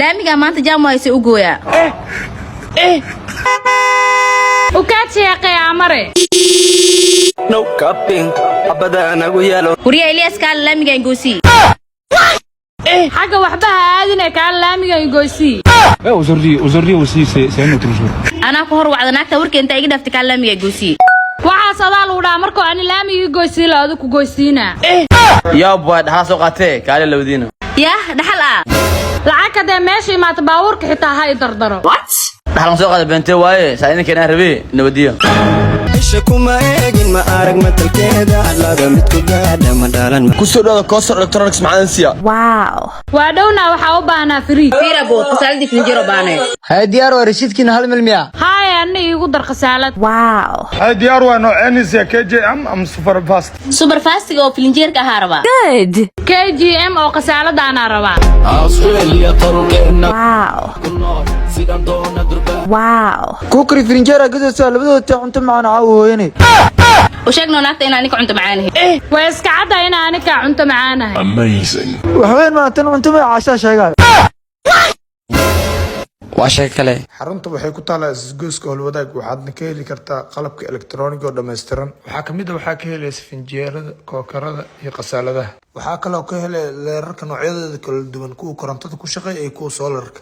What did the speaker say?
Laamiga maanta jaam waayse u gooyaa. Ukaad amare. No capping, xabada anagu yaalo. Wariyaa Elias, kaale laamiga goosii. Xagga waxba ha aadine, kaa laamiga igoysii. Ouais, aujourd'hui, aujourd'hui aussi, c'est un autre jour. Anaa ku hor wacda naagta warka inta iga dhaftay, kaale laamiga goosii. Waxaas adaa lagu dhahaa markuu ani laamiga igoysii la adu ku goysiinaa. Yaa boy, dhaxaa soo qaatee, kaale labadiina. Yah, dhaxal ah. Lacag hadee meesha imaata, baabuurka xitaa ha i dardaro. Dhaxal soo qaada beentee waaye, saa idin keenaa rabee nabadiya. Isha kuma eegin, ma arag matalkeeda, laba mid ku gaadha ma dhalan. Kusoo dhawaada Koosar Electronics, macaansiya. Waa dhowna, waxaa u baahnaa fridge. Fiirabo qasaaladii filinjeero baane. Haye, diyaar waa. Rasiidkiina hal mil miya? Haye, anna iigu dar khasaalad. Hay, diyaar waa. Nooceenaysa KJM ama super fast? Super fastiga oo filinjeerka ahaa rabaa. KGM oo khasaaladaanaa rabaa. Kukri firinjeera gadaysa labadooda taa cunto macaan caawa hooyanay. U sheegno naagta inaan ninka cunto macaanahay. Waa iska cadda inaa anikaa cunto macaanahay. Waxweyn maa tan cunto ma caashaa sheegaayo. Waa sheeko kale. Xarunta waxay ku taalaa isgoyska Holwadaag, waxaadna ka heli kartaa qalabka elektarooniga oo dhammaystiran. Waxaa kamid a waxaa ka helaysa finjeerada, kookarada iyo khasaaladaha. Waxaa kaloo ka helay leerarka noocyadooda kala duwan, kuwa korontada ku shaqeeya iyo kuwa soolarka.